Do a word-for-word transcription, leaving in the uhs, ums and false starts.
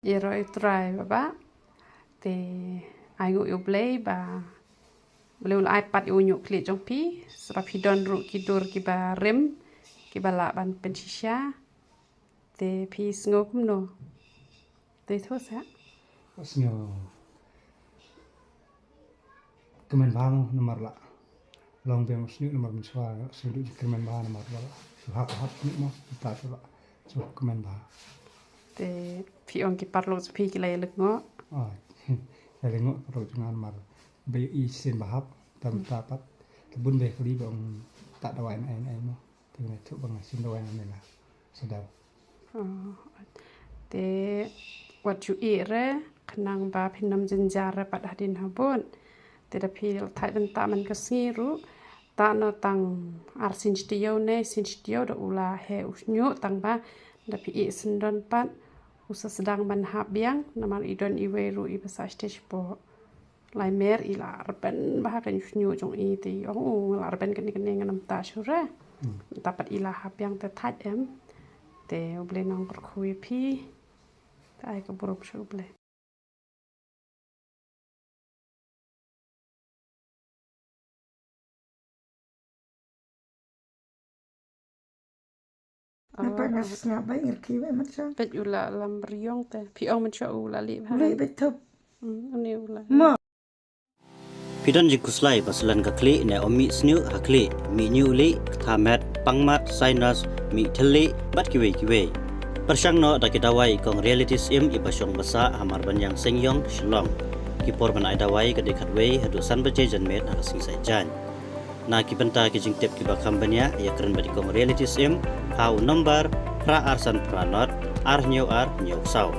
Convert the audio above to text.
Ïaroh ïa U Trai baba. Te ai nguh ïa U Blei ba U Blei u la ai pat ïa u ñiuh khlieh jong phi, sa ba phi don ruh ki dur kiba rim, kiba lah ban pynshisha. Te phi sngew kumno? Te to sa. Sngew kmen bha mo namar la long biang u shñiuh namar mynshuwa u shñiuh u kmen bha namar la shu hap hap shñiuh mo ta la shu kmen bha. Te phi ong ki paralok jong phi ki la ïa lyngngoh? Ah, ïa lyngngoh paralok jong nga namar ba ïohi shisien ba hap tam ta pat te bun ba kylli ba ong ta dawai na ai na ai mo. Te nga thuh ba nga shu dawai na ai na sadaw. Oh, te wat ju ïeh re khnang ba phin ym jynjar re pat hadien habud. Te da phi thait bynta man ka sngi ruh, ta no tang ar sien shi taïew ne sien shi taïew da u la heh u shñiuh tang ba da phi ïeh syndon pat u sa sdang ban hap biang namar i don iwei ruh iba sah stage po. Lai mer i la rben bha ka shñiuh jong i te i ong u nga la rben kane kane ngan ym ta shuh re. Hmm. Mynta pat i la hap biang te thait em. Te U Blei nang kyrkhu ïa phi. Te ai ka burom sha U Blei. Napa nga sngap ba ngerki ba mat sha. Peit u la lam riong te. Phi ong mynshuwa u la lih bha. Lih beit thup. Hmm, une u la. Mo. Phi don jingkhuslai ba slen ka khlieh ne ym mih shñiuh ha khlieh, mih ñiuh lieh, ktha met, pang mat, sinus, mih thylliej bad kiwei kiwei. Pyrshang noh da ki dawai kong Reality Syiem iba shong ba sah ha Marbaniang Seingiong, Shillong. Ki por ban ai dawai ka dei khatwei haduh san baje janmiet ha ka sngi Saitjaiñ. Na ki bynta ki jingtip kiba kham bniah ïakren bad i kong Reality Syiem ha u nombar phra ar san phra nod ar hynñiew ar hynñiew saw.